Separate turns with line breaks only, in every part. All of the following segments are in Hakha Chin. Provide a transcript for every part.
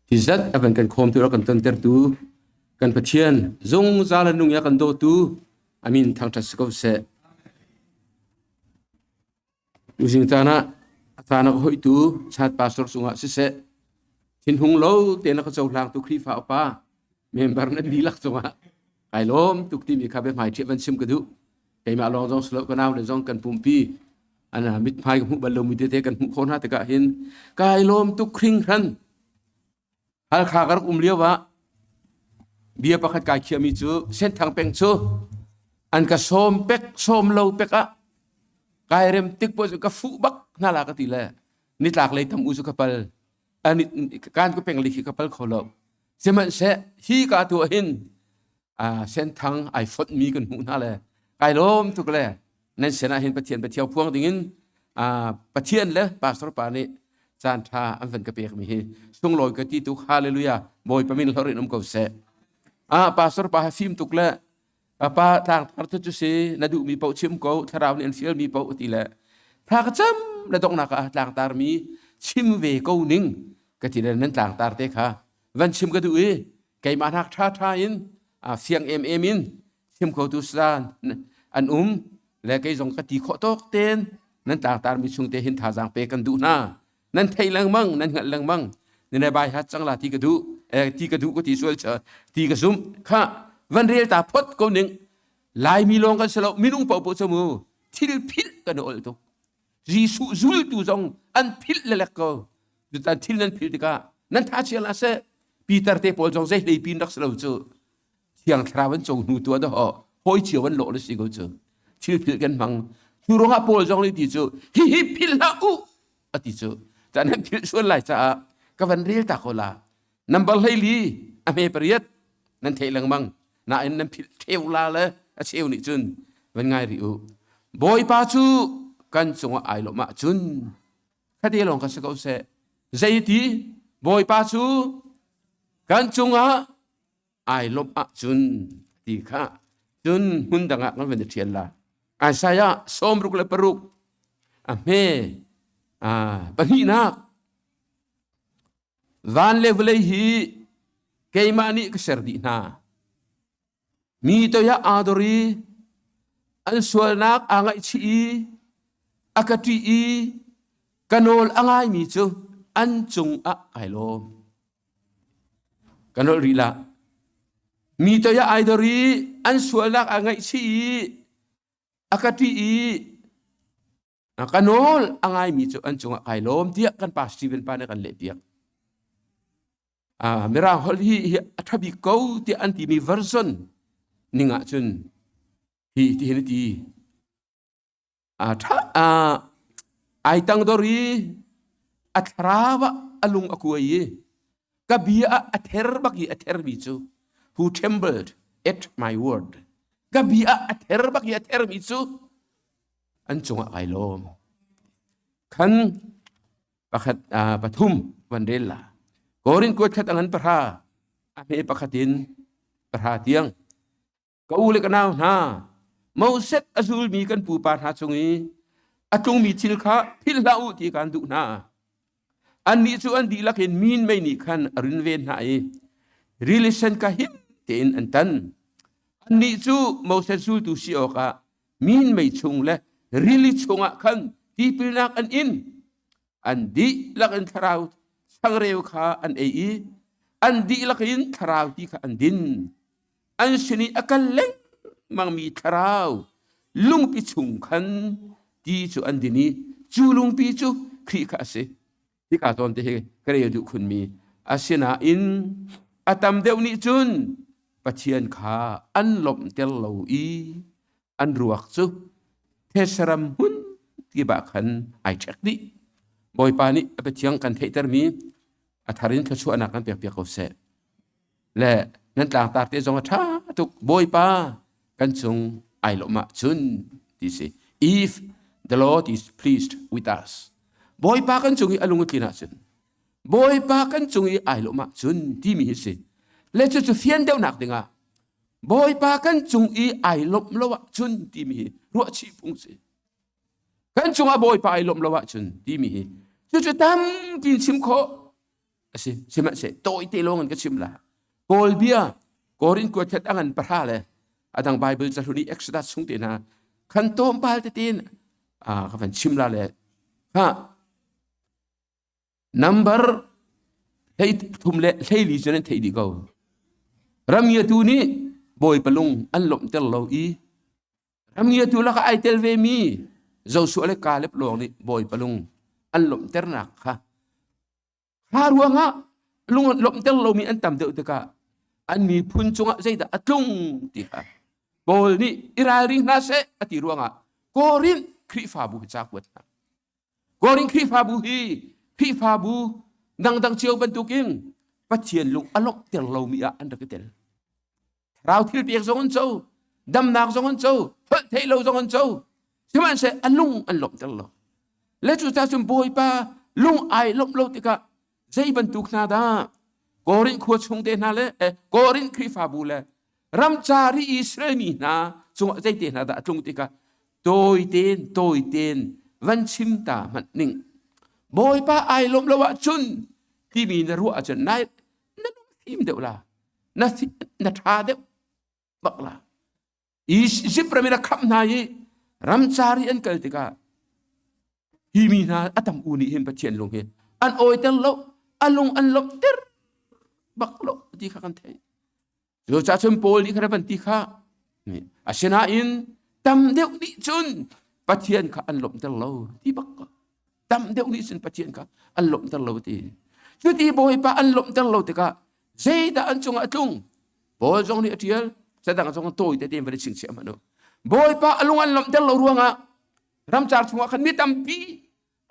Hi zat a van kan khawmtu a kan tontertu kan Pathian zungzal a nung i a kan dawtu a min thangṭhat si ko seh. Tuzing caan ah a caan a ka hoihtu chat pastor cungah siseh thinhung lo tein a ka cohlangtu Khrihfa upa member nan dihlak cungah kai lawm tuk timi kha biahmai ṭhiah van chim ka duh. Keimah lawng zong si lo ka nau le zong kan pumpi an mithmai ka hmuh bal lomi tete kan hmuh khawh hna tikah hin kai lawm tuk hringhran. Halkha ka rak um lio ah bia pakhat kai khiahmi cu Senthang peng cu an ka sawm pek sawm lo pek ah kai rem tik poh cu ka fuh bak hna la ka ti le nitlak lei tam u cu ka pal kan ka peng li khi ka pal kho lo sihmanhseh hi ka tu ah hin Senthang ai fonh mi kan hmuh hna le kai lawm tuk le nan sin ah hin Pathian pathiau phuang dingin Pathian le pastor pa nih caan ṭha an van ka pek mi hi sunglawi ka ti tuk. Hallelujah. Bawipa min hlor in um ko seh. Ah, pastor pa ha fim tuk le pa tlang thar cu si na duh mi paoh chim ko, thlarau nih an fial mi paoh ti le thla ka cam le donghnak ah tlangtar mi chim ve ko ning ka ti le nan tlangtar te kha van chim ka duh i keimah hnak ṭha ṭha in fiang em em in chim khotu san an um le kei zong ka ti khawh tawk ten nan tlangtar mi chung te hin thazaang pe kan duh hna. Nan theih lengmang, nan hngalh lengmang, nine bai hat cang la ti ka duh ti ka duh ka ti sual cha ti ka zum kha van rel ta phot ko ning. Laimi lawng kan si lo, minung paoh cu mu thil philh kan ol tuk. Jesuh zultu zong an philh lelek ko. Tutan thil nan philh tikah nan tha chia la seh. Peter te pawl zong zei hlei pin rak si lo cu. Thiang Thlarau an co hnu tu ah dawh hawi cio an lawh le si ko cu. Thil philh kan hmang. Cu ruangah Paul zong nih ti cu hihi philh hlah u a ti cu. Ca nan philh sual lai caah ka van rel ta ko la. Number 14 a hme pariat nan theih lengmang. Nain nan philh theu la le a cheu nih cun van ngai rih u. Bawipa cu kan cungah ai lawmh ahcun khate lawng kha si ko seh. Zeiti Bawipa cu kan cungah ai lawmh ahcun ti kha cun hmun dang ah kan van i ṭhial la. Isaiah 66 a hme pahnihnak. Van le vawlei hi keimah nih ka ser dih hna. Mi toiah aa dor i an sualnak aa ngaihchih i a ka ṭih i ka nawl a ngaimi cu an cungah kai lawm. Ka nolh rih lah. Mi toiah ai dor i an sualnak aa ngaihchih i a ka ṭih i ka nawl a ngaimi cu an cungah kai lawm tiah kan pa Stephen pa nih kan lehpiak. Mirang holh hi, hi a ṭha bik ko tiah an timi version ning ah cun hi ti hin a ti. Ṭha ai tangdor i a thlarau ah a lung a kuai i ka bia ah a ther bak i a thermi cu, who trembled at my word, ka bia ah a ther bak i a thermi cu an cungah kai lawm. Khan pakhat pathum van rel la. Korin kuat khat angan pahra a hme pakhat in pahra tiang. Ka u le ka nau hna, Moses a zulmi kan pupa hna cung i a tlungmi thil kha philh hlah u ti kan duh hna. Annih cu an dihlak in min mei nih khan a rinven hna i rili sen kha him tein an tan. Annih cu Moses zultu si awkah min mei chung le rili chungah khan tipilnak an in. An dihlak in thlarau changreu kha an ei i an dihlak in thlarau ti kha an din. An sin i a kal lengmangmi thlarau lungpi chung khan ti cu an din i cu lungpi cu Khrih kha a si. Hika zawn te hi ka rel duh khunmi. Asinain a tam deuh nih cun Pathian kha an lawmhter lo i an ruak cu thesaram hmun kip ah khan ai ṭhek dih. Bawipa nih a biathiang kan theihtermi a thar in thluachuahnak kan pekpiak ko seh. Le nan tlangtar te zong a ṭha tuk. Bawipa kan cung ai lawmh ahcun ti si. If the Lord is pleased with us. Bawipa kan cung i a lung a tlin ahcun, Bawipa kan cung i ai lawmh ahcun timi hi si. Le cucu fian deuhnak dingah Bawipa kan cung i ai lawmh lo ahcun timi hi ruahchih phung si. Kan cungah Bawipa ai lawmh lo ahcun timi hi cucu tampi in chim khawh. A si. Sihmanhseh tawite lawng in ka chim la. Kawl bia Korin kuathet a ngan pahra le adang Bible cahlun i Exodus chung te hna khan tlawmpal tein ka van chim la le ha number hlei thum le hleili cu nan theih dih ko. Ramngiatu nih Bawipa lung an lawmhter lo i ramngiatu lakah ai tel ve mi Joshua le Caleb lawng nih Bawipa lung an lawmhternak kha kha ruangah lung an lawmhter lomi an tam deuh tikah an miphun cungah zeidah a tlung ti kha Paul nih i ralring hna seh a ti ruangah Korinth Khrihfabu hi ca kuat hna. Korin Khrihfabu hi Khrihfabu dangdang cio bantukin Pathian lung a lawmhter lomi ah an rak i tel. Thlarau thil pek zong an co, damnak zong an co, holh theih lo zong an co. Sihmanhsehlaw a lung an lawmhter lo. Le cucaah cun Bawipa lung ai lawmh lo tikah zei bantuk hna dah Korin khua chung te hna le eh, Korin Khrihfabu le ramcar i Israel mi hna cungah zeite hna dah a tlung tikah tawitein tawitein van chim ta hmanh ning Bawipa ai lawmh lo ahcun timi na ruah ahcun na na lungfim deuh la na na ṭha deuh bak la Izipt ram in a khamh hna i ramcar i an kal tikah hi mi hna a tam u nih hin Pathian lung hi an awiter lo a lung an lawmhter bak lo ti kha kan theih cucaah cun Paul nih khan a van ti kha asinain tam deuh nih cun Pathian kha an lawmhter lo ti bak ko tam deuh nih cun Pathian kha an lawmhter lo ti cuti Bawipa an lawmhter lo tikah zeidah an cungah a tlung Paul zong nih a ṭial sadang zong tawi tete in van i chingchiah hmanh u Bawipa a lung an lawmhter lo ruangah ramcar chungah khan mi tampi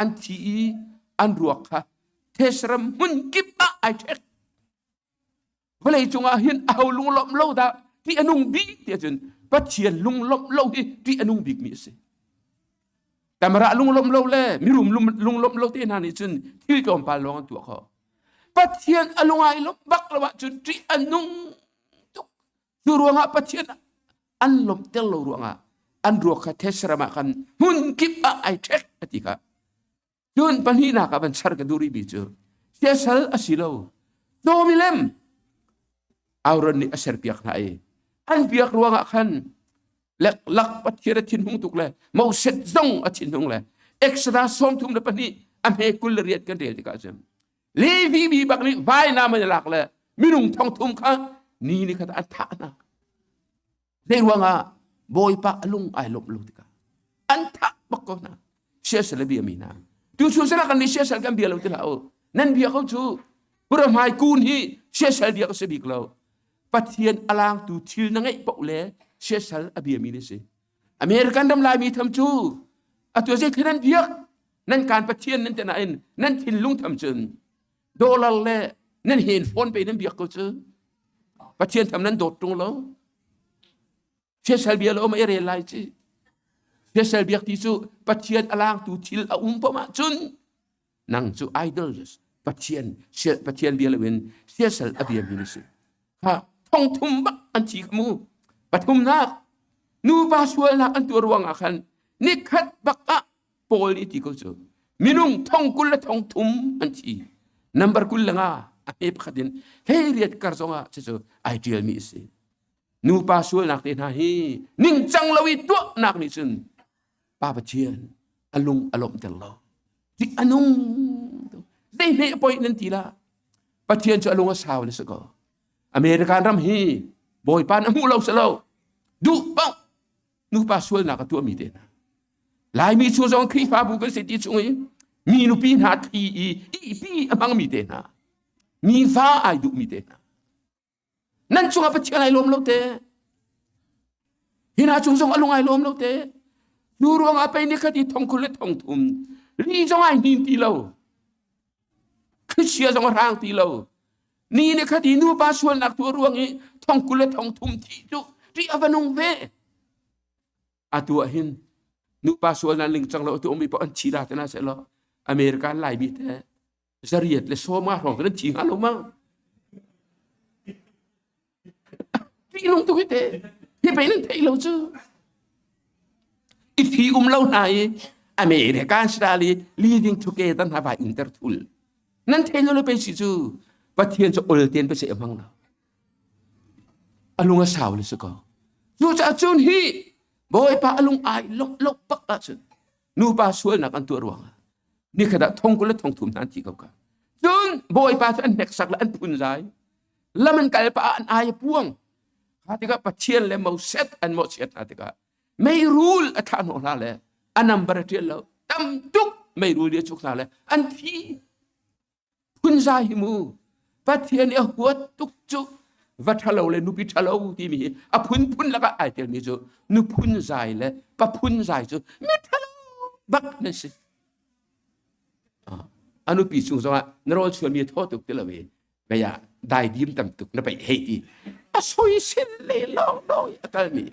an thi i an ruak kha thesram hmun kip ah ai ṭhek vawlei cungah hin aho lunglawmh lo dah ti a nung bik ti ahcun Pathian lunglawmh lo hi ti a nung bikmi a si tamara lunglawmh lo le mirum lunglawmh lo te hna nih cun thil tlawmpal lawng an tuah khawh Pathian a lungai lawmh bak lo ahcun ṭih a nung tuk cu ruangah Pathian an lawmhter lo ruangah an ruak kha thesram ah khan hmun kip ah ai ṭhek a ti kha cun pahnihnak ah van char ka duh rihmi cu siasal a si lo cawmilem Aaron nih a serpiak hna i an biak ruangah khan lak Pathian a thinhung tuk le Moses zong a thinhung le Exodus 32 a hme 28 kan rel tikah cun Levi mi bak nih vainam an i lak le minung thong thum kha ni ni khat an thah hna. Zei ruangah Bawipa a lung ai lawmh lo tikah an thah bak ko hna. Siasal a bia mi hna. Tu chun sana kan nih siasal kan bia lo ti hlah u. Nan bia ko cu pura hmai kun hi siasal bia ka si bik lo. Pathian a langtu thil na ngeih paoh le siasal a bia mi na si. American ram Laimi tham cu atu zei thil nan biak nan kan Pathian nan te nain nan thinlung tham cun dollar le nan hen phone pe nan biak ko cu Pathian tham nan dawt tung lo siasal bia lo ma i rel lai ci siasal biak ti cu Pathian a langtu thil a um pom ahcun nang cu idol Pathian Pathian bia loin siasal a bia mi na si kha thong thum bak an thi kha mu pathumnak nupa sualnak an tuah ruangah khan nikhat bak ah Paul nih ti ko cu minung thong kul le thong thum an thi number 25 a hme pakhat in hei riat kar zongah cucu ai ṭialmi a si nupa sualnak te hna hi ningcang lo i tuahnak nih cun Pa Pathian a lung a lawmhter lo ti a nung zei hme poi nan ti la Pathian cu a lung a sau le si ko American ram hi Bawipa na hmuh lo si lo duh paoh nupa sualnak a tuahmi te hna Laimi chung zong Khrihfabu kan si ti chung i mi nupi hna thi i ihpi a hmangmi te hna mi fa ai duhmi te hna nan cungah Pathian ai lawm lo te hi hna cung zong a lung ai lawm lo te nu ruangah pei ni khat i thong khul le thong thum li zong ai hnin ti lo Thlichia zong a hrang ti lo ni ni khat i nupa sualnak tuah ruang i thong kul le thong thum thi cu ṭih a va nung ve atu ah hin nupa sualnak ningcang lo tu ummi paoh an thi la te na seh law American Laimi te zariat le sawma hrawng nan thi hnga lo ma Ṭihnung tuk hi te hi pei nan theih lo cu i thi um lo hna i American style i leading together hna vai inter thul. Nan thei lo le pei si cu Pathian cu ol ten pe se hmang lo. A lung a sau le si ko. Cucaah cun hi Bawipa a lung ai lok lok bak ahcun nupa sualnak an tuah ruangah nikhat ah thong kul le thong thum hna an thi ko ka. Cun Bawipa cu an hneksak le an phunzai. Lam an kal pah ah an ai a puang. Kha tikah Pathian le Moses an mawhchiat hna tikah meirul a thah hnawh hna le a number a ṭial lo tam tuk meirul nih a cuk hna le an thi phunzai hi mu Pathian i a huat tuk cu va ṭhalo le nupi ṭhalo timi hi a phunphun lakah ai telmi cu nu phunzai le pa phunzai cu mi ṭhalo bak nan si a nupi chung zongah na rawl chuanmi a thaw tuk ti lo i mei ah daidim tam tuk na peih hei ti a soisel le lawng lawng a kalmi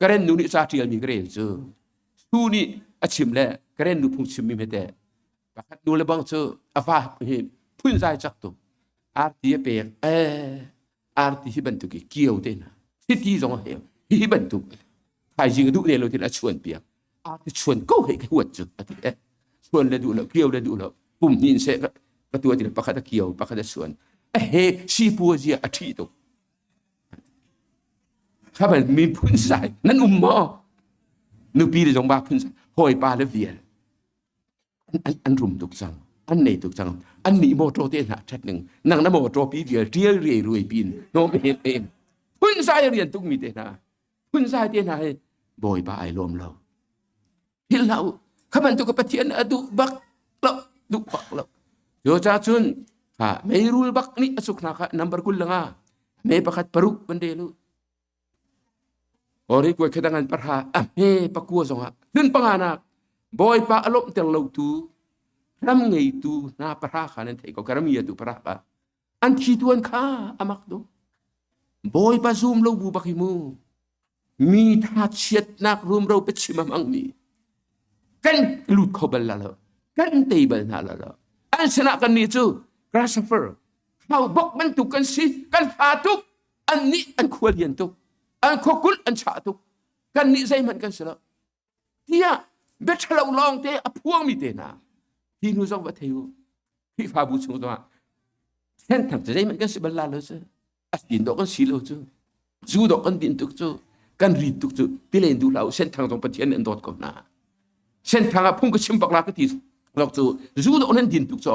Karen nu nih ca ṭialmi ka rel cu su nih a chim le Karen nu phung chimmi hmete pakhat nu le bang cu a va hi phunzai cak tuk arti a pek eh arti hi bantuk i kio te hna chiti zong a heu hi bantuk thaizing a duh ne lo tin a chuan piak arti chuan ko hei ka huat cu a ti eh chuan le duh lo kio le duh lo pum hnin se ka tua ti pakhat a kio pakhat a chuan a he sipu zia a ṭhi tuk Khabal miphun sai nan um maw nupi le zong ba phun sai hawipa le vial an rum tuk cang an nei tuk cang an nih motor te hna ṭhat ning nang na motor pi vial ṭial riai ruai pin nom hem em phun sai rian tuk mi te hna phun sai te hna hi bawipa ai lawm lo philh hlah u kha bantuk pathian a duh bak lo duh bak lo yo cha cun ha meirul bak nih a suk hna kha number kul langa me pakhat paruk ban rel u Ori kuai khadang an parha a hme pakua zongah nun panga nak bawipa a lawmhter lo tu ram ngeitu hna pahra kha nan theih ko ka ram tu pahra kha an thi tuan kha amak tu bawipa zum lo bu bak hi mu mi tha chiatnak rumro pe chim amang mi kan lut kho bal la lo kan tei bal hna la lo an sinah kan nih cu grasshopper hau bok bantuk kan si kan fa tuk an nih an khua lian tuk an khuakulh an chah tuk kan nih zeihmanh kan si lo tiah bia ṭhalo lawng te a phuangmi te hna hi hnu zong va thei u Khrihfabu chung zongah thenthang cu zeihmanh kan si bal la lo cu a sin dawh kan si lo cu zu dawh kan din tuk cu kan rit tuk cu tilen duh hlah u senthang zong Pathian nih an dawt ko hna senthang ah phung ka chim bak la ka ti lok cu zu dawh nan din tuk cu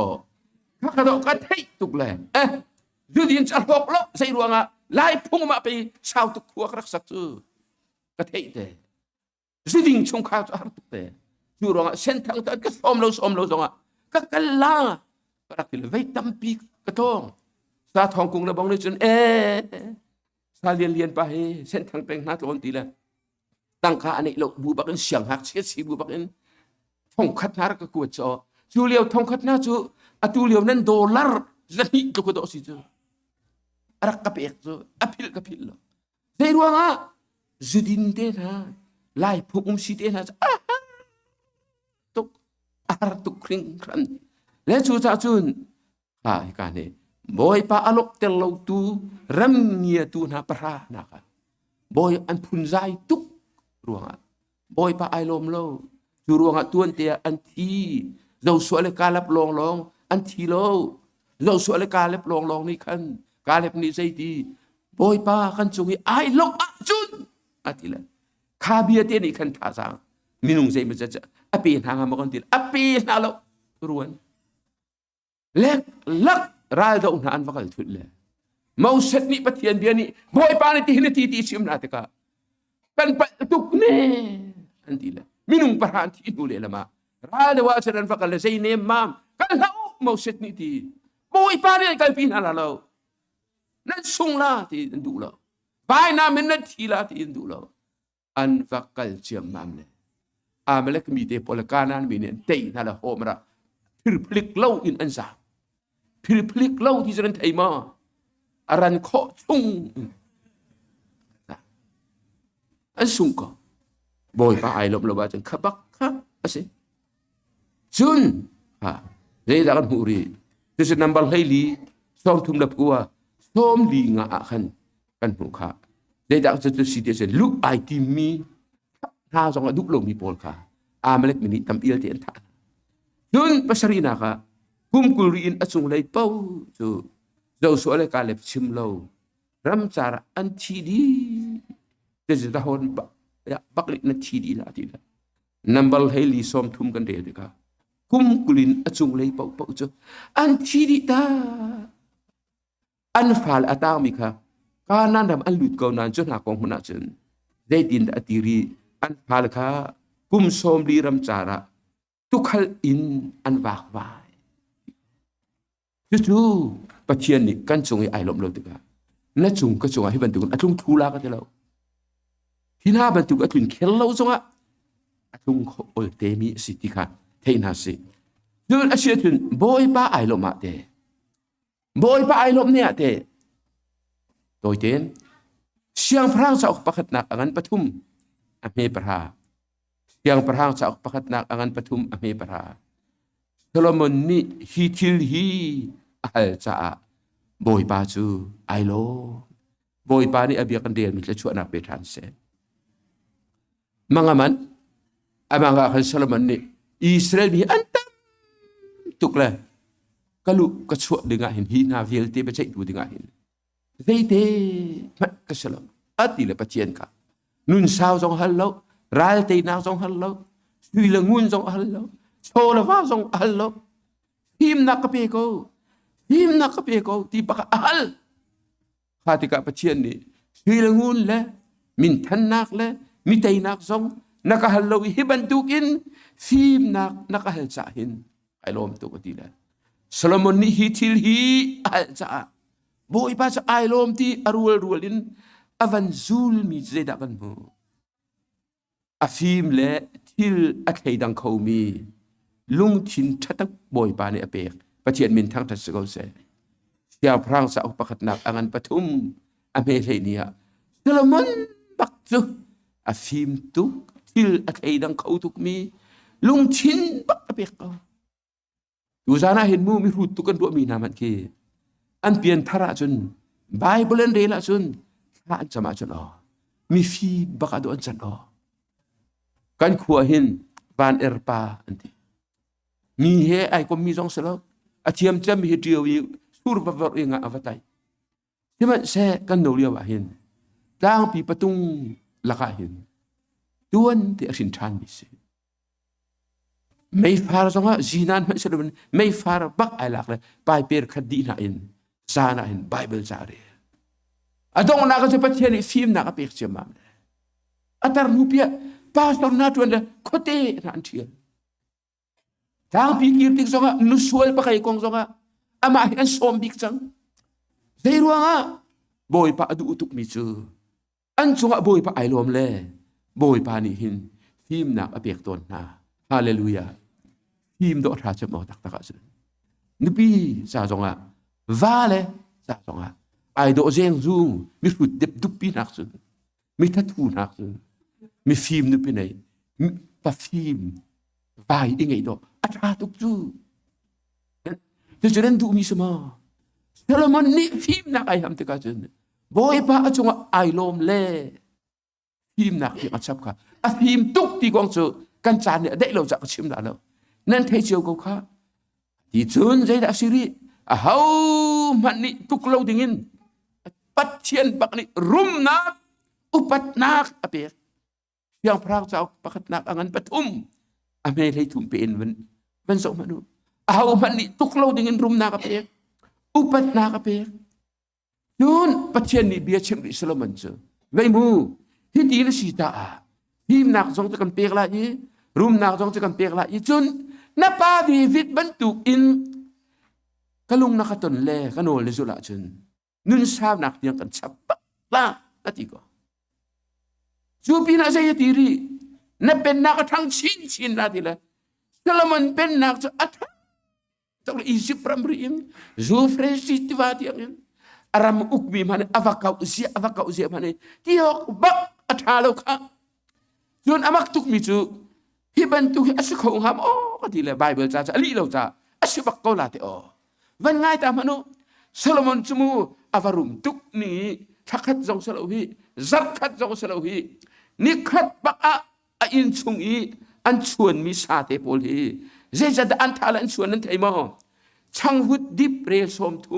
kha ka dawh ka theih tuk le eh Zudin cu a hlawk lo zei ruangah lai phung ma pe sau tuk khua ka rak sak cu ka theih te zuding chungkhar cu a har tuk te cu ruangah senthang cu an ka sawm lo sawm lo zongah ka kal la ka rak ti le vei tampi ka tawng sa thong kung le bong nih cun e sa lian lian pa hi senthang peng hna tlawn ti le tangka a neih lo bu bak in siang ngakchia si bu bak in thongkhat hna rak ka kuat cho cu lio thongkhat hna cu atu lio nan dollar zahnih tluk dawh si cu a rak ka pek cu a philh ka philh lo zei ruangah zudin te hna lai phung um si te hna cu a tuk a har tuk hringhran le cu cah cun ha hika nih Bawipa a lawmhter lotu ram ngiatu hna pahra hna kha bawi an phunzai tuk ruangah Bawipa ai lawm lo cu ruangah tuan te ah an thi Joshua le Caleb lawnglawng an thi lo Joshua le Caleb lawnglawng nih khan Caleb nih zeiti Bawipa kan cung i ai lawmh ahcun a ti le kha bia te nih khan thazaang minung zei maw a pe hna hnga maw kan ti a pe hna lo ruan Lek lak raldoh hna an va kal thut le Moses nih Pathian bia nih Bawipa nih tihin ti ti chim hna tikah kan palh tuk ne an ti le minung pahra an thi hnu lehlam ah ral deuh ah cun an va kal le zei nem mam kal hlah u Moses nih ti Bawipa nih an kalpi hna la lo nan sung la ti an duh lo vainam in nan thi la ti an duh lo an va kal ciammam le Amalek mi te pawl le Kanaan mi nih an tei hna le hom ra phirphlik lo in an zaam phirphlik lo ti cu nan thei maw a ran khawh chung an sung ko bawipa ai lawm lo ahcun kha bak kha a si cun ha zeidah kan hmuh rih cucu number 14 sawmthum le pakua 40 nga ah khan kan hmuh kha zeidah cu cu si ti a si luh ai timmi hna zong a duh lomi pawl kha Amalek mi nih tam ial te an thah cun pasarihnak ah. Kum 20 ri in a cunglei paoh cu Joshua le Caleb chim lo ramcar ah an thi dih. Tezitahon bak nih na thi dih la ti la. Number hleili 30 kan rel tikah kum 20 in a cunglei paohpaoh cu an thi dih ta. An fale a tangmi kha Kanaan ram an lut ko nain cu hna kong hmun ah cun zeitindah a ti rih? An fale kha kum 40 ramcar ah tukhal in an vakvai. Cucu Pathian nih kan cung i ai lawmh lo tikah na cung ka cungah hi bantukin a tlung thu la ka ti lo. Hi hna bantuk a tlun khel lo zongah a tlung kho ol te mi a si ti kha thei hna si. Cun a si ahcun Bawipa ai lawmh ah te Bawipa ai lawmh ni ah te tawitein siangpahrang cauk pakhatnak a ngan pathum a hme pahra Siangpahrang cauk pakhatnak a ngan pathum a hme pahra. Solomon nih hi thil hi a hal caah Bawipa cu ai lawm. Bawipa nih a bia kan relmi thluachuahnak pe ṭhan seh. Mangaman amang ah khan Solomon nih Israel mi an tam tuk le ka luh ka chuah dingah hin hi hna vialte biaceihtu dingah hin zeite hmanh ka si lo a ti le Pathian kha nun sau zong hal lo ral teinak zong hal lo sui le ngun zong hal lo chaw le va zong hal lo fimnak ka pe ko fimnak ka pe ko ti bak a hal kha tikah Pathian nih sui le ngun le minthannak le mi teinak zong na ka hal lo i hi bantukin fimnak na ka hal cah hin ai lawm tuk a ti le Solomon nih hi thil hi a hal caah Bawipa cu ai lawm ti a rual rual in a van zulmi cu zeidah kan hmuh? A fim le thil a thleidang khomi lungthin ṭha tak Bawipa nih a pek. Pathian min thangṭhat si ko seh. Siangpahrang cauk pakhatnak a ngan pathum a hme hlei ni ah Solomon bak cu a fim tuk thil a thleidang kho tukmi lungthin bak a pek ko. Tuzaan ah hin mu mihrut tuk kan ruahmi hna hmanh khi an pian thar ahcun Bible an rel ahcun thla an cam ahcun aw mifi bak ah dawh an can aw kan khua hin van er pa an ti mi he ai kommi zong si lo a thiam cem hi ṭio i sur va vorh i nga a va tai sihmanhseh kan no lio ah hin tlangpi patung lakah hin tuan te a hrin ṭhan mi si Meifar zongah zinan hmanh si loin meifar bak ai lak le paiper khat dih hna in zan ah hin Bible ca a rel. A donghnak cu Pathian nih fimnak a pek ciammam le a tar hnu piah pastor hna ṭuan le khuate hna an ṭhial. Tlangpi kir tik zongah nusual pakai kong zongah amah hi an sawm bik cang. Zei ruangah Bawipa a duh tukmi cu An cungah Bawipa ai lawm le Bawipa nih hin fimnak a pek tawn hna. Hallelujah. Fim dawh hra cem aw taktak ahcun. Nupi ca zongah, va le ca zongah ai dawh zengzung mihrut depduppi hnak cun, mi thathu hnak cun, mifim nupi nei, pafim vai i ngeih dawh a ṭha tuk cu. Cucu nan duhmi si maw? Solomon nih fimnak ai ham tikah cun Bawipa a cungah ai lawm le fimnak hi a chap kha a fim tuk ti kong cu kan caan nih a daih lo cah ka chim dah lo nan thei cio ko kha ti cun zeidah a si rih a ho hmanh nih tuk lo dingin Pathian bak nih rumnak upatnak a pek Siangpahrang cauk pakhatnak a ngan pathum a hme hlei thum pe in van van zoh hmanh u aho hmanh nih tuk lo ding in rumnak a pek upatnak a pek cun Pathian nih bia chimh rih Solomon cu vei mu hiti na si caah fimnak zong cu kan pek lai i rumnak zong cu kan pek lai i cun na pa David bantuk in ka lung na ka ton le ka nawl na zulh ahcun nun saunak tiang kan chap bak la a ti ko cu pinah zei a ti rih na pennak a ṭhang chinchin la ti le Solomon pennak cu a ṭhang tuk Egypt ramri in Euphrates tiva tiang in a ram ukmi hmanh a va kauh zia a va kauh zia hmanh ti awk bak a ṭha lo kha cun a mak tukmi cu hi bantuk hi a si kho hnga maw ka ti le Bible ca cu a lih lo ca a si bak ko la te aw van ngai ta hmanh u Solomon cu mu a va rum tuk ni thlakhat zong si lo hi zarhkhat zong si lo hi nikhat bak ah a inn chung i an chuanmi sate pawl hi zeizat dah an thah le an chuan nan thei maw? Changvut dip rel 30,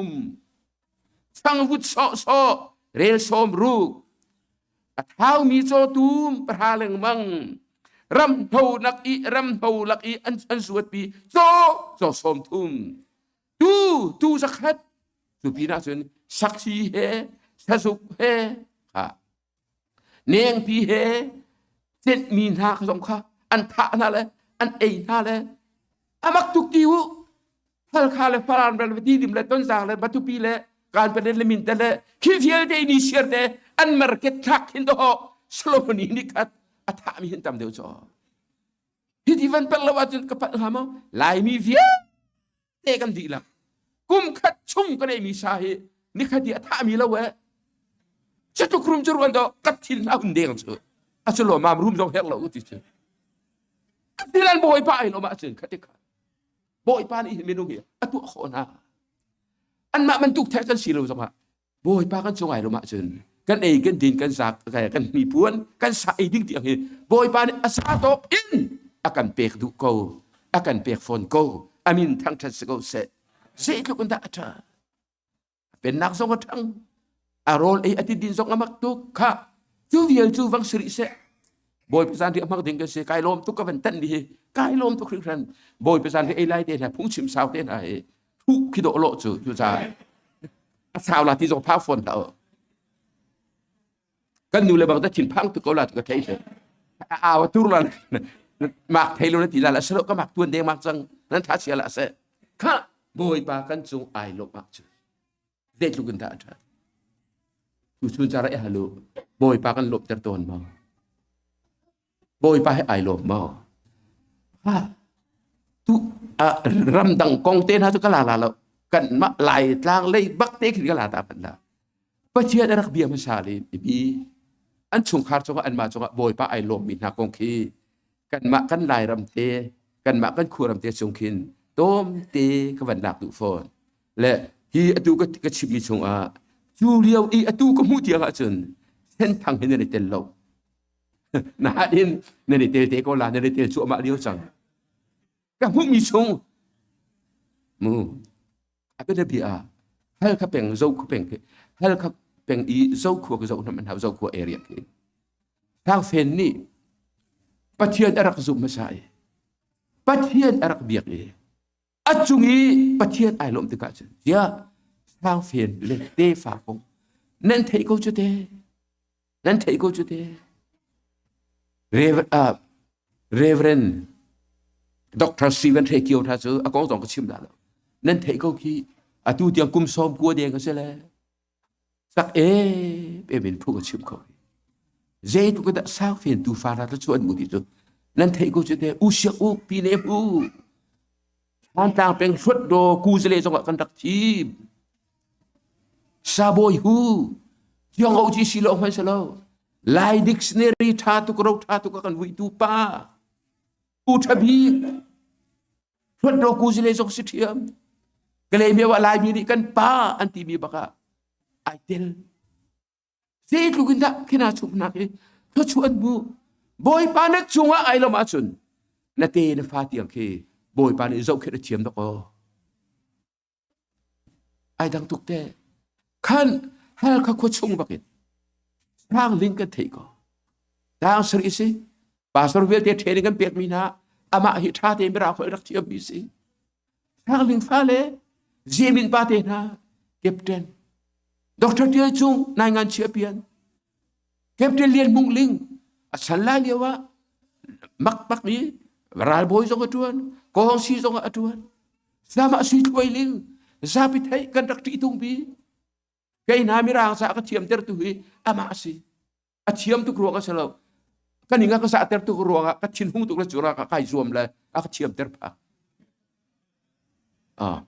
changvut sawhsawh rel 60, a thaumi cawtum pahra lengmang, ramhno lak i ramhno lak i an an zuatpi caw caw 30, tuu tuu 100, cu pinah cun saksi he sazuk he kha nengpi he cenhmi hna zong kha an thah hna le an ei hna le a mak tuk ti u. Halkha le Falam le Tidim le Tonzang le Matupi le Kanpalet le Mindat le khi vialte ni siar te an market thlak hin do Solomon nih khat a thahmi hin tam deuh chaw. Hi ti van palh lo ahcun ka palh hnga maw? Laimi vialte kan dihlak kum khat chung kan eimi sa hi nikhat i a thahmi lo eh. Cutluk rum cu ruan do ka thin a hun deng cu. A cu lo mam rum zong herh lo ti cu. A thil an bawipa ai lo ma cun khati kha. Bawipa nih hin minung hi a tuah khawh hna. Anmah bantuk thek kan si lo zongah Bawipa kan cung ai lo ahcun kan ei kan din kan zak kan hnipuan kan sa ei ding tiang hi Bawipa nih a sa tawk in a kan pek duh ko, a kan pek fawn ko. Amin thangṭhat si ko seh. Zeitluk in dah a ṭha. Pennak zong a ṭhang, a rawl ei a ti din zong a mak tuk kha. Cu vial cu vang si rih seh. Bawipa zan ri a hmang ding kan si. Kai lawm tuk ka van tanh ni hi. Kai lawm tuk hringhran. Bawipa zan ri ei lai te hna, phungchim sau te hna hi thuh khi dawh lawh cu cu caah a sau la ti zong phang fawn hlah u. Kan nu le bang ta thin phang tuk ko la tu ka thei te a aw tur la mak thei lo na ti la la salo ka mak tuan deng mak cang nan tha sia la se kha Bawipa kan cung ai lawmh ah cu zeitluk in dah a ṭhat. Tu chun cara i halu Bawipa kan lawmhter tawn maw? Bawipa he ai lawm maw? Ha tu ramdang kong te hna cu ka la la lo. Kan mah Lai tlang lei bak te khin ka la ta pan la. Pathian a rak bia hmasa le mi an chungkhar cungah anmah cungah Bawipa ai lawmmi hna kong khi kanmah kan Lairam te kanmah kan khuaram te chung khin tawmte ka van lak duh fawn. Le hi atu ka, ka chimmi chungah cu lio i atu ka hmuh tiang ahcun senthang hi nan i tel lo. Nain nan i tel te ko la, nan i tel cuahmah lio cang. Ka hmuhmi chung mu a bianabi ah Halkha peng Zokhua peng khi Halkha peng i Zokhua ka zoh hna hau Zokhua area khi Hlangfen nih Pathian a rak zumh hmasa i Pathian a rak biak i a cung i Pathian ai lawmh tikah cun tiah Hlangfen le tefa kong nan theih ko cu te Nan theih ko cu te. Reverend Dr. Stephen Hre Kio tha cu a kong zong ka chim dah lo. Nan theih ko khi atu tiang kum 90 deng a si le. Sak e em in phu ka chim ko. Zeitluk dah sang fen tu fa ra cu an mu ti cu. Nan theih ko cu te u siak u pi ne hu. Thantlang peng hruat do ku zale zong ah kan rak thim. Sabawi hu Tiang o ci si lo hman si lo. Lai dictionary tha tuk ro tha tuk a kan vuitu pa. U tha bik. Hruat do ku zile zong si thiam. Kale mi wa lai mi nih kan pa an ti mi baka ai tel. Zeitluk in dah khina chumnak i thluachuah an hmuh. Bawipa na cungah ai lawm ahcun na te na fa tiang khi Bawipa nih zohkhenh a thiam dawk aw. Ai dang tuk te. Khan Halkha khua chung bakin Sangling kan theih ko. Tang sari si. Pastor vialte training kan pekmi hna amah hi ṭha tein mirang holh rak thiammi si. Sangling fale Zemin pa te hna Captain Dr. Tial Cung nai ngan chia pian Captain Lian Hmung Ling a chan lai lio ah mak mi ralbawi zong a ṭuan kawngsi zong a ṭuan Sama sui thluai ling zapi theih kan rak ṭih tung bi kei hna mirang sa ka thiam ter tu hi amah a si a thiam tuk ruang a si lo ka ning a ka sah ter tuk ruang ah ka thinhung tuk le cu ka kai zuam le a ka thiam ter phah. Ah.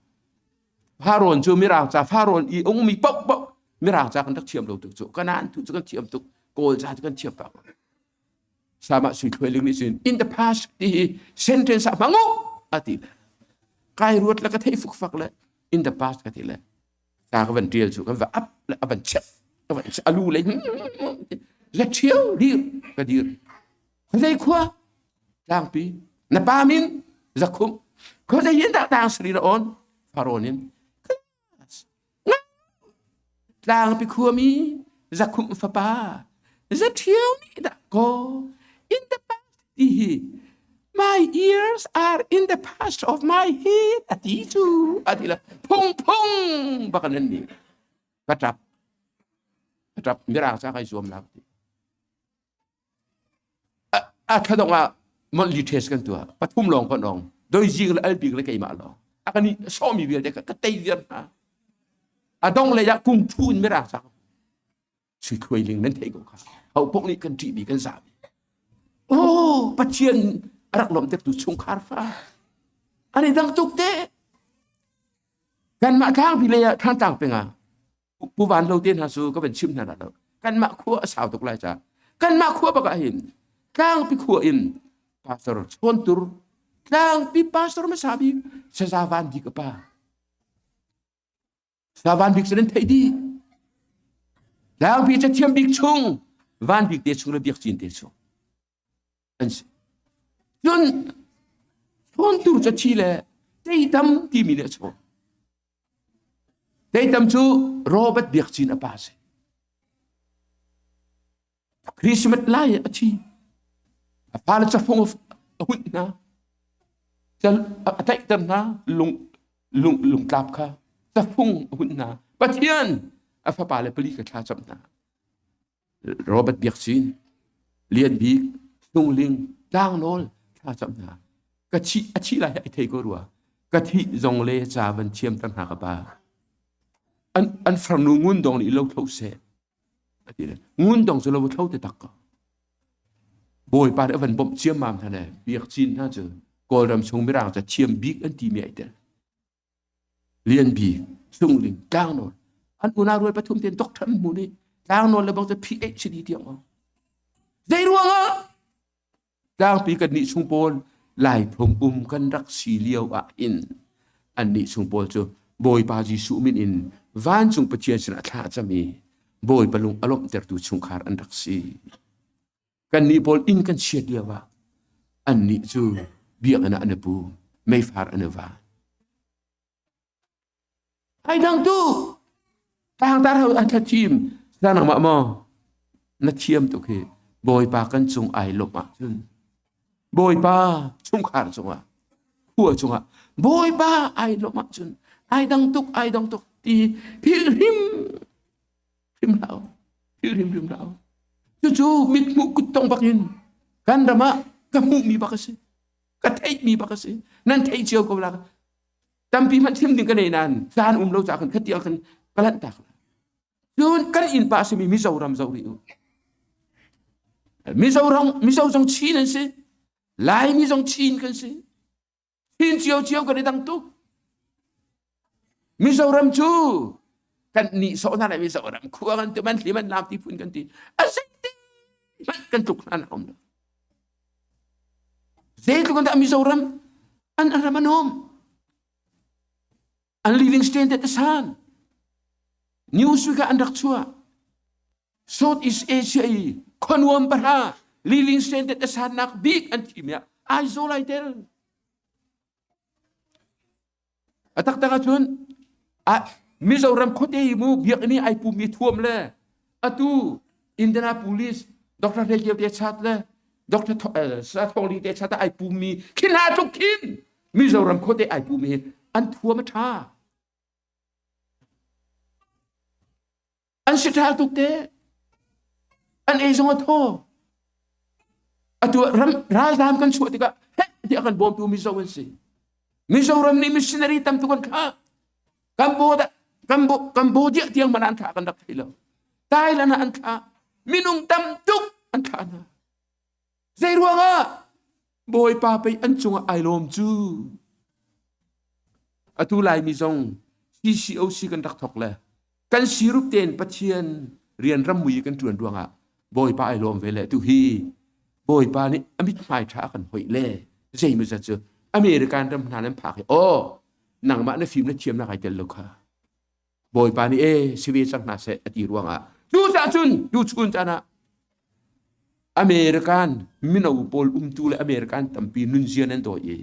Farawn cu mirang ca Farawn i ungmi paoh paoh mirang ca kan rak thiam lo tuk cu kanan tu cu kan thiam tuk kawl ca cu kan thiam pah sama sui thluai ling nih cun in the past ti hi sentence ah hmang u a ti le kai ruat le ka thei fukfak le in the past ka ti le ca ka van tial cu kan va up le a van chep ka van alu le la thiau dir ka dir Khuazei khua? Tlangpi. Na pa min? Zakhum. Khuazei in dah tang sari na on? Faraoh nin Tlangpi khuami Zakhumh fapa Zaṭhio nih dah kaw in the past ti hi my ears are in the past of my head a ti cu a ti la phung phung bak nan ni ka ṭap ka ṭap mirang ca kai zuam la ti A thadong ah monthly test kan tuah. Pathum lawng kan ong. Doi zing le albik le keimah lawng. A kan i sawmi vialte ka tei viar hna. A dong lei ah kung phu in mirang sak. Sui thluai ling nan thei ko kha. Ho pok nih kan ṭihmi kan zahmi. Oh, Pathian a rak lawmhtertu chungkhar fa. An i dang tuk te. Kanmah tlangpi lei ah Thantlang peng ah Pu Van Lo te hna cu ka van chim hna lo. Kanmah khua a sau tuk lai ca. Kanmah khua bak ah hin tlangpi khua in pastor chawntur tlangpi pastor hmasa bik Saza Van Bik a pa. Saza Van Bik cu nan theih dih. Tlangpi cathiam bik chung Van Bik te chung le Biak Cin te chung an si. Cun chawntur cathi le teitam timi nih a chawn. Teitam cu Robert Biak Cin a pa a si. Christmas lai a thi. A fale cafung a hunh hna. A tlaihter hna lung lung lungtlap kha cafung a hunh hna. Pathian a fapa le pali ka thla cam hna. Robert Biak Cin, Lian Bik, Hnung Ling, Tlangnawl thla cam hna. Ka thih a thih lai ai thei ko rua. Ka thih zong le ca van thiam ter hna ka pa. An an farnu ngun dong nih lo thlo seh. Ati le ngun dong cu lo thlo te tak ko. Bawipa nih a van bawmh ciammam hna le Biak Cin hna cu Kawlram chung mirang ca thiam bik an ti mi ai tel. Lian Bik, Sungling, Tlangnawl an unau rual pathum ten doctor an hmu nih Tlangnawl le bang cu PhD tiang um. Zei ruangah tlangpi kan nih chung pawl Laiphung um kan rak si lio ah hin an nih chung pawl cu Bawipa Jesuh min in vancung Pathian sinah thla a cam i Bawipa lung a lawmhtertu chungkhar an rak si. Kannih pawl inn kan chiat lio ah annih cu biakinn ah an i pu, meifar an i van. Ai dang tu tlangtar ho an thlathim sa nangmah maw na thiam tuk hi Bawipa kan cung ai lawmh ahcun Bawipa chungkhar cungah khua cungah Bawipa ai lawmh ahcun ai dang tuk ai dang tuk ti philh hrim hrim hlah u philh hrimhrim hlah u cucu mithmuh kuttong bak in kan ram ah ka hmuhmi bak a si ka theihmi bak a si nan theih cio ko la tampi hmanh chim ding ka nei nain caan um lo ca khan khati ah khan ka lanh tak cun kan innpa a simi Mizoram zoh rih u Mizoram Mizo zong Chin an si Laimi zong Chin kan si Chin cio kan i dang tuk. Mizoram cu kan nih sawh hna lai Mizoram khua kan ti man thli man lam ti phun kan ti. A zeiti hmanh kan tluk hna nak um lo. Zeitluk an dah Mizoram an ram an um. An living standard a san. News ka an rak chuah. Southeast Asia i khuanuam pahra living standard a sannak bik an thim ah Aizawl ai tel. A taktak ahcun Mizoram khuate i mu biakinn i ai pumi thuam le atu Indianapolis Dr. Hlei Kio te chat le Dr. Sa Thawng Ling te chat ah ai pumi khi hna tluk khin Mizoram khuate ai pumi hi an thuam a ṭha. An si ṭha tuk te. An ei zong a thaw. Atu ram ralzaam kan chuah tikah heh tiah kan bawmtu Mizo an si. Mizoram nih missionary tam tuk an thlah. Cambodia Cambodia tiang man an thlah kan rak thei lo. Thailand ah an thlah. Minung tam tuk an thlah hna. Zei ruangah Bawipa pei an cungah ai lawm cu. Atu Laimi zong CCOC kan rak thok le kan sirup tein Pathian rian rammui kan ṭuan ruangah Bawipa ai lawm ve le tu hi Bawipa nih a mithmai ṭha a kan hoih le zeimawzat cu American ram hna nan phak hi aw nangmah na fim na thiamnak ai tel lo kha Bawipa nih e si ve cang hna seh a ti ruangah cucaah cun tuchun caan ah American mino pawl umtu le American tampi nunzia nan dawi i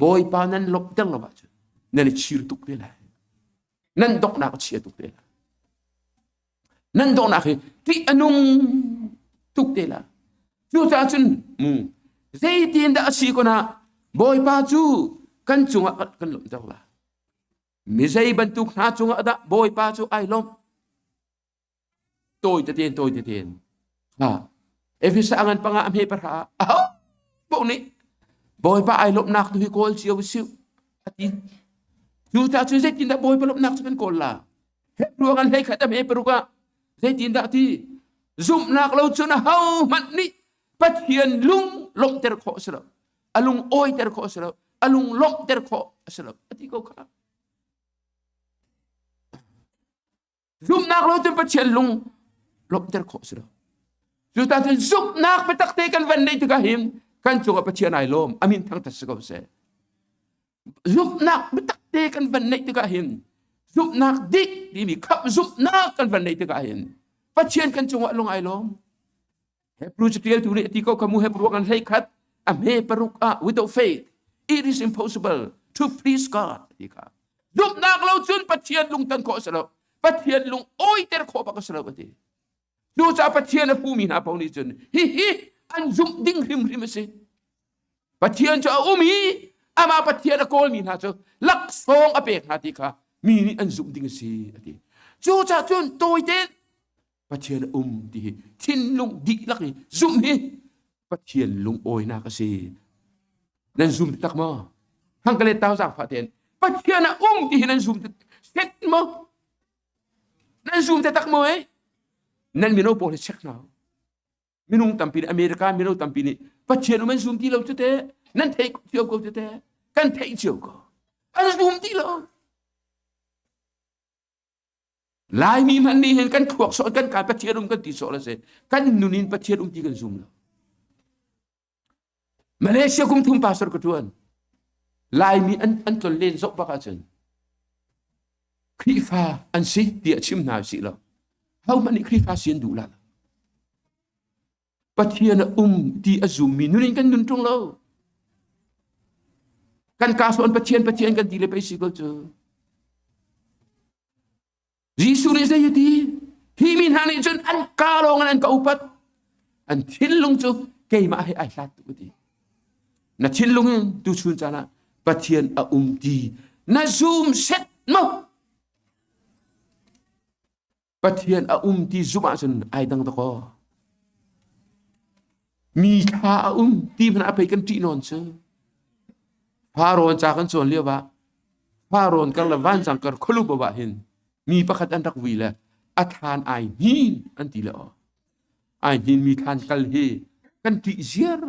Bawipa nan lawmhter lo ahcun Nan i chir tuk te lai. Nan donghnak a chia tuk te lai. Nan donghnak hi ṭih a nung tuk te lai. Cucaah cun mu zeitin dah a si kun ah Bawipa cu kan cungah kan lawmhter lai. Mi zei bantuk hna cungah dah Bawipa cu ai lawmh? Tawi teten tawi teten. Ha. Efesa ngan panga a hme pahra aho poh nih Bawipa ai lawmhnak tu hi kawl cio siu ati. Cucaah cun zeitindah Bawipa lawmhnak cu kan kawl la? Hebrew kan hlei khat a hme paruk ah zeitindah ti zumhnak lo cun aho hmanh nih Pathian lung lawmhter khawh a si lo. A lung awiter khawh a si lo. A lung lawmhter khawh a si lo. A ti ko kha. Zumhnak lo cun Pathian lung lawmhter khawh a si lo. Cuta cun zumhnak biatak te kan van neih tikah hin kan cungah Pathian ai lawm. Amin thangthat si ko seh. Zumhnak biatak te kan van neih tikah hin zumhnak dik timi khamh zumhnak kan van neih tikah hin Pathian kan cungah lung ai lawm. Hebrew catialtu nih a ti ko khamu Hebrew kan hlei khat a hme paruk ah without faith it is impossible to please God ti kha. Zumhnak lo cun Pathian lungton khawh a si lo. Pathian lung awiter khawh bak a si lo a ti. Cucaah Pathian a hmumi hna paoh nih cun hihi an zumh ding hrimhrim a si. Pathian cu a um i amah Pathian a kawlmi hna cu laksawng a pek hna ti kha mi nih an zumh ding a si a ti. Cucaah cun tawite Pathian a um ti hi thinlung dihlak i zumh hi Pathian lungawinak a si. Nan zum tak maw? Hang ka le tau zaangfah tein Pathian a um ti hi nan zum set maw? Nan zum te tak maw eh? Nan mino pawl hi check hna. Minung tampi nih America mino tampi nih Pathian um an zum ti lo cu te. Nan theih cio ko cu te. Kan theih cio ko. An zum ti lo. Laimi hmanh nih hin kan thluak sawh kan kai Pathian um kan ti sawh la si. Kan nun in Pathian um ti kan zum lo. Malaysia kum thum pastor ka tuan. Laimi an an tlon len zoh bak ahcun Khrihfa an si tiah chim hna usih lo. Ho hmanh nih Khrihfa si an duh la lo. Pathian a um ti a zummi nun in kan nun ṭung lo. Kan kaa sawn Pathian Pathian kan ti le pei si ko cu. Jesuh nih zei a ti? Hi mi hna nih cun an kaa lawng in an ka upat. An thinlung cu keimah he ai hlat tuk a ti. Na thinlung in tuchun caan ah Pathian a um ti na zum set maw? Pathian a um ti zumh ahcun ai dang dakaw. Mi thla a um ti hmanh ah pei kan ṭih nawn cu. Pharaon ca kan cawn lio ah Pharaon kar le vancang kar khualu ah hin mi pakhat an rak vui le a thlan ai hnin an ti le aw. Ai hnin mi thlan kal hi kan ṭih ziar.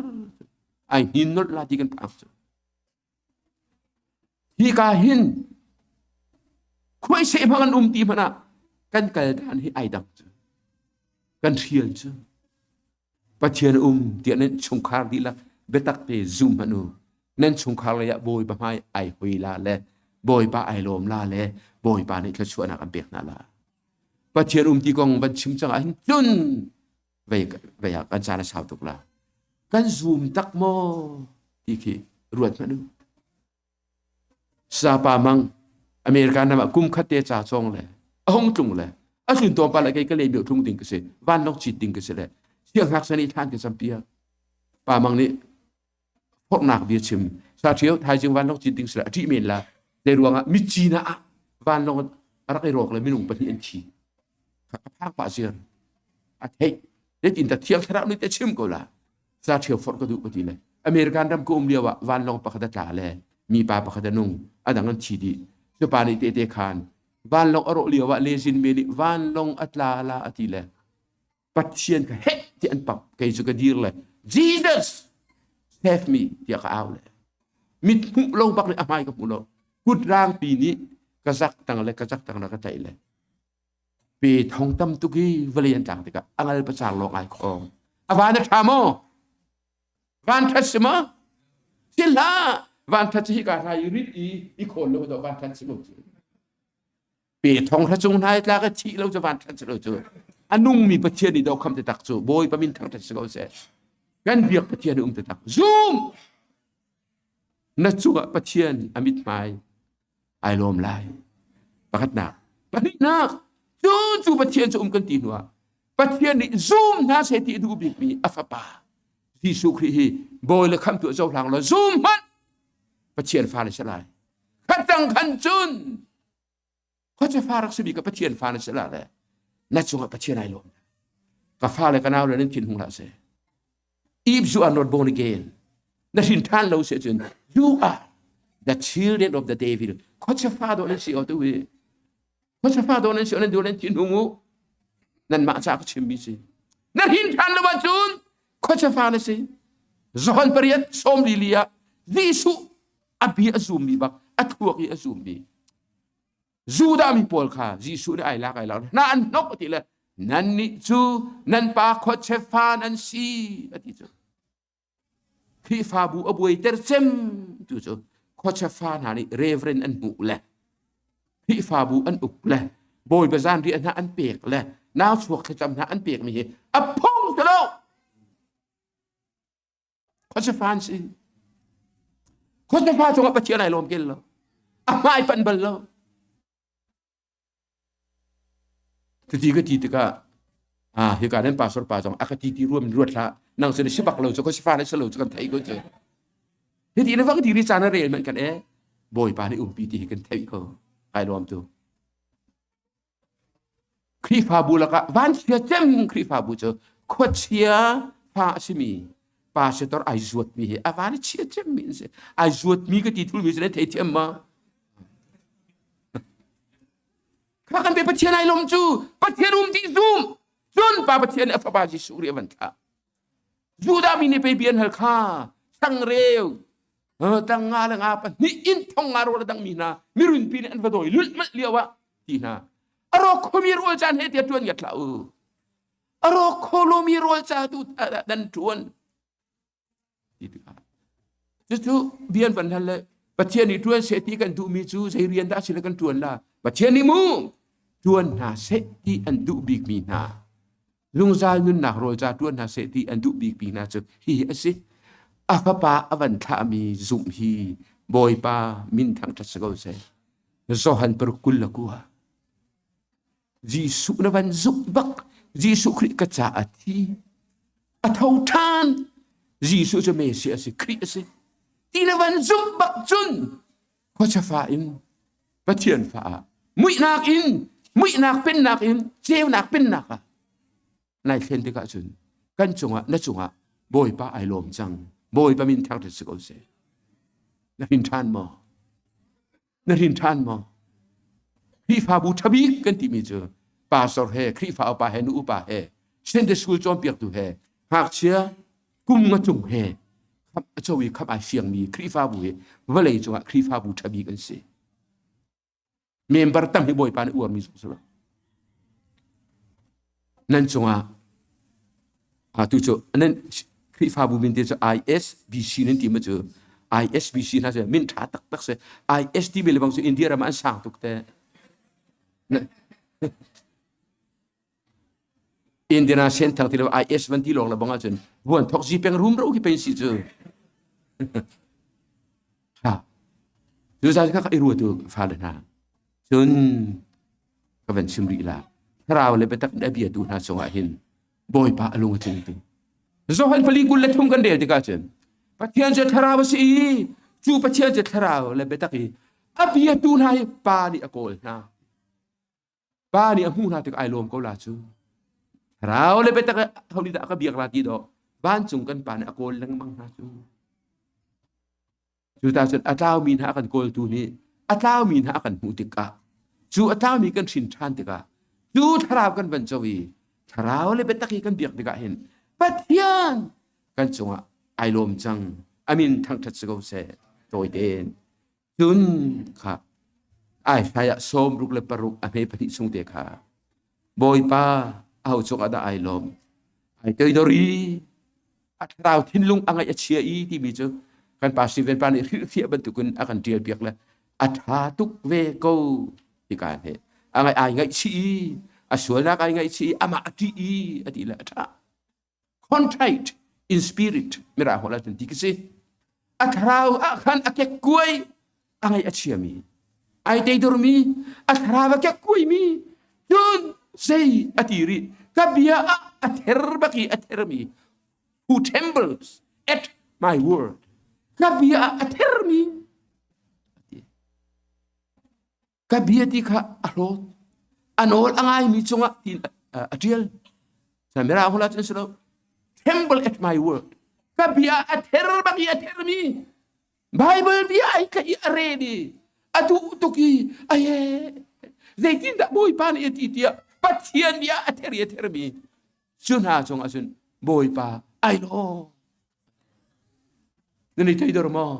Ai hnin nolh la ti kan phang cu. Hi ka hin khuaiseh hmang an um ti hmanh ah kan kal dan hi ai dang cu. Kan hrial cu. Pathian um tiah nan chungkhar dihlak biatak te zum hmanh u. Nan chungkhar lei ah Bawipa hmai ai hoi la le Bawipa ai lawm la le Bawipa nih thluachuahnak an pek hna la. Pathian um ti kong van chim cang ah hin cun vei vei ah kan caan a sau tuk la. Kan zum tak maw ti khi ruat hmanh u. Sapa mang America ram ah kum khat te ca cawng le a hung tlung le a tlun tawn pa le kei ka le mio tlung ding ka si vanlawng cit ding ka si le sianghngakchia nih thlan ka campiak pa mang nih forhnak bia chim sa ṭhio thaizing vanlawng cit ding si le a ṭih men la zei ruangah mitcina ah vanlawng a rak i rawk le minung pahnih an thi a phak pah ziar a theih zeitin dah thiang thlarau nih te chim ko la Sa ṭhio forh ka duh ka ti le American ram ka um lio ah vanlawng pakhat a tla le mipa pakhat a nung a dang an thi dih cu pa nih tehte khan vanlawng a rawh lio ah lezin me nih vanlawng a tla la a ti le Pathian ka heh ti an pap kei cu ka dir le Jesus save me tiah ka au le mit hmuh lo bak nih a hmai ka hmu lo kut rangpi nih ka zak tang le ka zak tang la ka tlaih le Pe thong tam tuk i vawlei an tlak tikah a ngal pacar lawng ai khawng. A van a ṭha maw? Van ṭhat si maw? Si hlah! Van ṭhat si hi ka hla i rit i i khawn lo do van ṭhat si lo cu. Pe thong hra cung hna i tlak i thih lo cu van ṭhat si lo cu. A nungmi Pathian i do kham te tak cu Bawipa min thangṭhat si ko seh. Kan biak Pathian i um te tak. Zum! Na cungah Pathian a mithmai. Ai lawm lai. Pakhatnak. Pahnihnak, cu cu Pathian cu um kan ti hnuah Pathian nih zum hna seh ti a duh bikmi a fapa Jesuh Khrih hi bawi le khamtu a cohlang lo zum hmanh Pathian fa na si lai. Khatang khan cun khuacha fa rak simi ka Pathian fa na si la le na cungah Pathian ai lawm. Ka fa le ka nau le nan thin hung hlah seh. If you are not born again, na hrin ṭhan lo si cun you are the children of the devil. Khuacha fa dawh nan si o tu hi. Khuacha fa dawh nan si o nan duh nan thin hung u. Nan mah ca ka chimmi si. Na hrin ṭhan lo ahcun khuacha fa na si. Johan pariat sawm li li ah Jesuh a bia a zummi bak a thuak i a zummi Judah mi pawl kha Jesuh nih ai lak ai lak hna an hnok ti le nannih cu nan pa khuache fa nan si a ti cu Khrihfabu a buaiter cem tu cu khuache fa hna nih reverend an hmuh le Khrihfabu an uk le Bawipa zan riah hna an pek le nau chuak thlacam hna an pek mi hi a phung ti lo Khuasafa an si. Khuasafa cungah Pathian ai lawm kel lo. A hmai panh bal lo. Cuti ka ti tikah ah hika nan pastor pa zong a ka ti ti ruam ruat hlah nang cu na si bak lo cu khuasafa na si lo cu kan theih ko cu. Hiti na vang diri caan a rel man kan e Bawipa nih umpi ti hi kan theih ko. Kai lawm tu. Khrihfabu lakah vanchia cem Khrihfabu cu khuachia fa a simi pastor ai zuatmi hi a van chia cemmi an si. Ai zuatmi ka ti thulmi cu nan theithiam ma? Kha kan pe Pathian ai lom cu Pathian um ti zum cun pa Pathian nih a fapa Jesuh Khrih a van thlah. Judah mi nih pei bia an hal kha changreu tang nga le nga pahnih in thong nga rawl a dangmi hna mirunpi nih an va dawi lulhmalh lio ah ti hna a rawk khomi rawl caan he tiah ṭuan ngiat hlah u a rawk kho lomi rawl ca tu dan ṭuan ti tikah cucu bia an van hal le Pathian nih ṭuan seh ti kan duhmi cu zei rian dah si le kan ṭuan la Pathian nih mu ṭuan hna seh ti an duh bikmi hna Zungzal nunnak rawl ca ṭuan hna seh ti an duh bikmi hna cu hihi a si. A fapa a van thlahmi zumh hi Bawipa min thangṭhat si ko seh. Johan paruk 29. Jesuh na van zumh bak. Jesuh Khrih ka ca a thi. A tho ṭhan. Jesuh cu Messiah a si, Khrih a si. Ti na van zumh bak cun khuachafa in Pathian fa ah muihnak in muihnak pennak in ceunak pennak ah nai thlen tikah cun kan cungah na cungah Bawipa ai lawm cang Bawipa min thangṭhat si ko seh na hrin ṭhan maw na hrin ṭhan maw Khrihfabu ṭhabik kan timi cu pastor he Khrihfa upa he nu upa he Sunday school cawnpiaktu he ngakchia kum nga cung he khamh a co i khamh ai fiangmi Khrihfabu hi vawlei cungah Khrihfabu ṭha bik an si. Member tam hi Bawipa nih uarmi zong si lo. Nan cungah atu cu nan Khrihfabu min te cu ISBC nan ti ma cu ISBC hna cu min ṭha taktak si. IS timi le bang cu India ram ah an sang tuk te. Indiana senthang ti lo IS van ti lawng le bang ahcun vuan thok zi peng rum ro khi pen si cu. Ha. Cu zan kha i ruatu fale hna. Cun ka van chim rih la. Thlarau le biatak in a bia tu hna cungah hin Bawipa a lung a tling tu. Johan pali 23 kan rel tikah cun Pathian cu thlarau a si i cu Pathian cu thlarau le biatak i a bia tu hna hi pa nih a kawl hna. Pa nih a hmuh hna tik ai lawm ko la cu. Rau le biatak ho nih dah ka biak la ti dawh vancung kan pa nih a kawl lengmang hna cu. Cu ta cun a tlaumi hna a kan kawltu nih a tlaumi hna a kan hmuh tikah cu a tlaumi kan hrin ṭhan tikah cu thlarau kan van co i thlarau le biatak hi kan biak tikah hin Pathian kan cungah ai lawm cang amin thangṭhat si ko seh tawi tein Cun kha Isaiah 66 a hme pahnih chung te kha Bawipa aho cungah dah ai lawm ai toidor i a thlarau thinlung a ngaih a chia i timi cu kan pa Stephen pa nih hrilhfiah bantukin a kan ṭial piak le a ṭha tuk ve ko tika he a ngaih ai ngaihchih i a sualnak ai ngaihchih i amah a ṭih i a ti le a ṭha contrite in spirit mirang holh ahcun ti ka si a thlarau ah khan a kekkuai a ngaih a chiami. Ai teidormi, a thlarau a kekkuaimi, cun zei a ti rih? Ka bia ah a ther bak i a thermi, who trembles at my word. Ka bia ah a thermi. Ka bia ti kha a hlawt. A nawl a ngaimi cungah tiin a ṭial. Mirang hula cun si lo. Tremble at my word. Ka bia a ther bak i a thermi. Bible bia ai ka i a rel i a duh tuk i aye zeitindah Bawipa nih a ti tiah Pathian bia a ther i a thermi cu hna cungah cun Bawipa ai lawm. Nan i thei dor maw?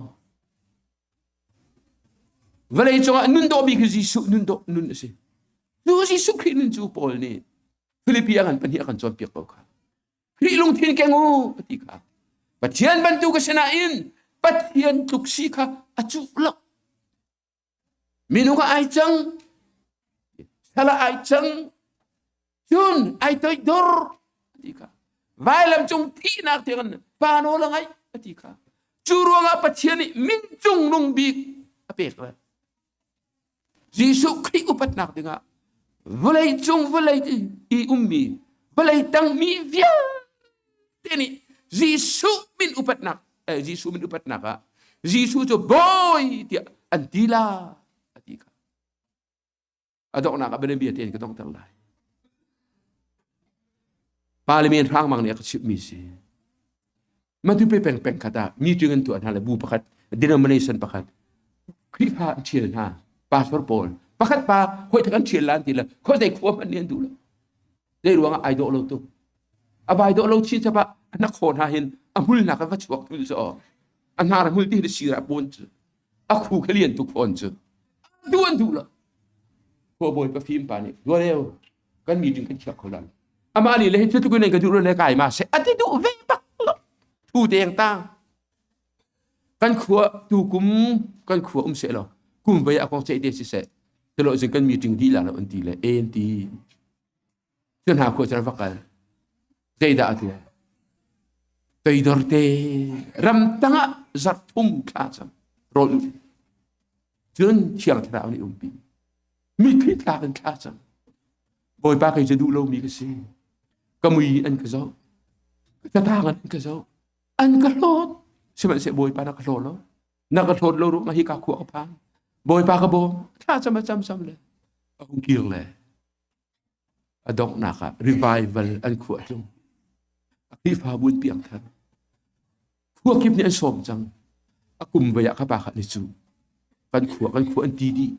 Vawlei cungah nun dawh bik hi Jesuh nun dawh nun a si. Cu Jesuh Khrih nun cu Paul nih Filipi a ngan pahnih a kan cawnpiak ko kha. Khrih lungthin keng u a ti kha. Pathian bantuk a si nain Pathian tluk si kha a cuh lo. Minung ah ai cang, sal ah ai cang, cun ai toidor a ti kha. Vailam cung thihnak tiangin pa nawl a ngaih a ti kha. Cu ruangah Pathian nih min cungnung bik a pek le Jesuh Khrih upatnak dingah vawlei cung vawlei i ummi vawlei tangmi vialte nih Jesuh min upatnak eh, Jesuh min upatnak ah Jesuh cu bawi tiah an ti la a ti kha. A donghnak ah bianabia tein ka donghter lai. Parliament hrangmang nih a ka chimhmi si. Matupi peng peng khat ah meeting an tuah hna le bu pakhat denomination pakhat Khrihfa an ṭhial hna pastor pawl pakhat pa hoi thak an ṭhial lan ti le khoi zei khua hmanh nih an duh lo zei ruangah ai dawh lo tuk a vai dawh lo chin chapa a na khaw hna hin a hmul nak va chuak thul cu a hnar hmul ti hi sir ah pawn cu a khu kha lian tuk fawn cu duh an duh lo khua bawi pa fim pa nih duareu kan meeting kan khiak kho lan amah nih le hi cu tluk in ka duh lo le kai ma se ati duh ve bak lo thu teng tang kan khua tu kum kan khua um se lo kum vai a kong che te si se telo jing kan meeting di la lo an ti le en ti cu hna khua chan vakal zeidah atu toidor te ram tangah zarh thum thla cam rawl cun thiang thlarau nih umpi mitthli tlak in thla cam bawipa kei cu duh lomi ka si ka mui an ka zoh ka catang an ka zoh an ka hlawt sihmanhseh bawipa na ka hlaw lo na ka hlawt lo ruangah hi ka khua ka phan bawipa ka bawm thla cam a cam sam le a hung kir le A donghnak ah revival an khuah tlung. A Khrihfabu an piangthar. Khua kip nih an sawm cang. A kum voi ah ka pa kha ni cu. Kan khua kan khua an ti dih.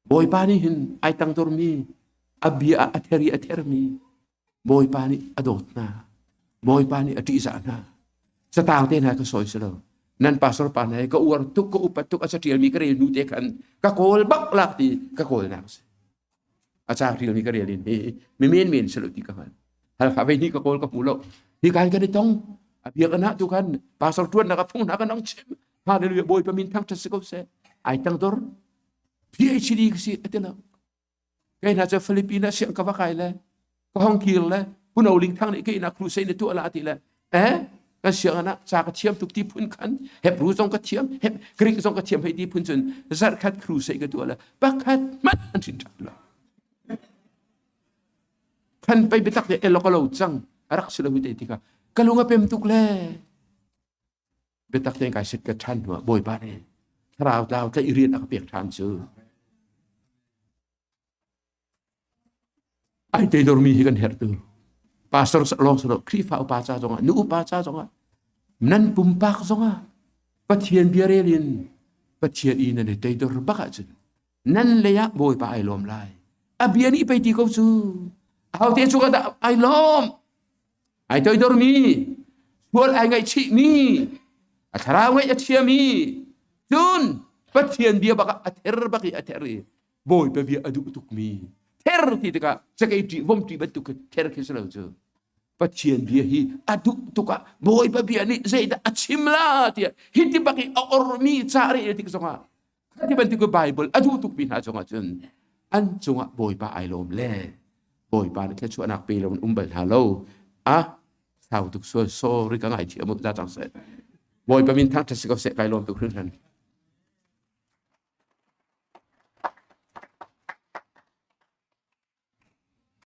Bawipa nih hin ai tangdormi, a bia ah a ther i a thermi, Bawipa nih a dawt hna. Bawipa nih a ṭihzah hna. Catang te hna ka sawi si lo. Nan pastor pa hna hi ka uar tuk, ka upat tuk, a caṭialmi ka rel hnu te khan ka kawl bak lak ti ka kawlnak a si. A ca ṭialmi ka rel in hi mi men men si lo ti ka hngal. Halkha vei hnih ka kawl ka hmu lo. Hi kan kan i tong. A biakinn ah tu khan pastor ṭuannak a phung hna kan ong chim. Hallelujah Bawipa min thangṭhat si ko seh. Ai tangdor. PhD ka si a ti lo. Kei hna cu Philippines ah siang ka va kai le ka hong kir le Puno Ling Thang nih kei na crusade na tuah la ti le eh kan siang ah ca ka thiam tuk ti phun khan Hebrew zong ka thiam Greek zong ka thiam hei ti phun cun zarkhat crusade ka tuah le pakhat hmanh an hrin ṭhan lo khan pei biatak te elok lo cang a rak si lo te tikah ka lung a pem tuk le biatak tein kai sit ka ṭhan hnuah Bawipa nih thlarau tlau tlaih rian a ka pek ṭhan cu ai teidormi hi kan herh tu pastor lawng si lo Khrihfa upa ca zongah nu upa ca zongah nan pumpak zongah Pathian bia rel in Pathian i nan i teidor bak ahcun nan lei ah Bawipa ai lawm lai a bia nih pei ti ko cu ahote cungah dah ai lawm ai toidormi sual ai ngaihchihmi a thlarau ngaih a thiami cun Pathian bia bak ah a ther bak i a ther i Bawipa bia a duh tukmi ther ti tikah cakei ṭih vom ṭih bantuk khi ther khi si lo cu Pathian bia hi a duh tuk ah Bawipa bia nih zeidah a chim la tiah hi ti bak i a ormi ca rel tik zongah Khati bantuk Bible a duh tukmi hna cungah cun an cungah Bawipa ai lawm le Bawipa nih thluachuahnak pe lo in um bal hna lo. Ah, sau tuk sual sorry ka ngaithiam u za cang seh. Bawipa min thangṭhat si ko seh kai lawm tuk hringhran.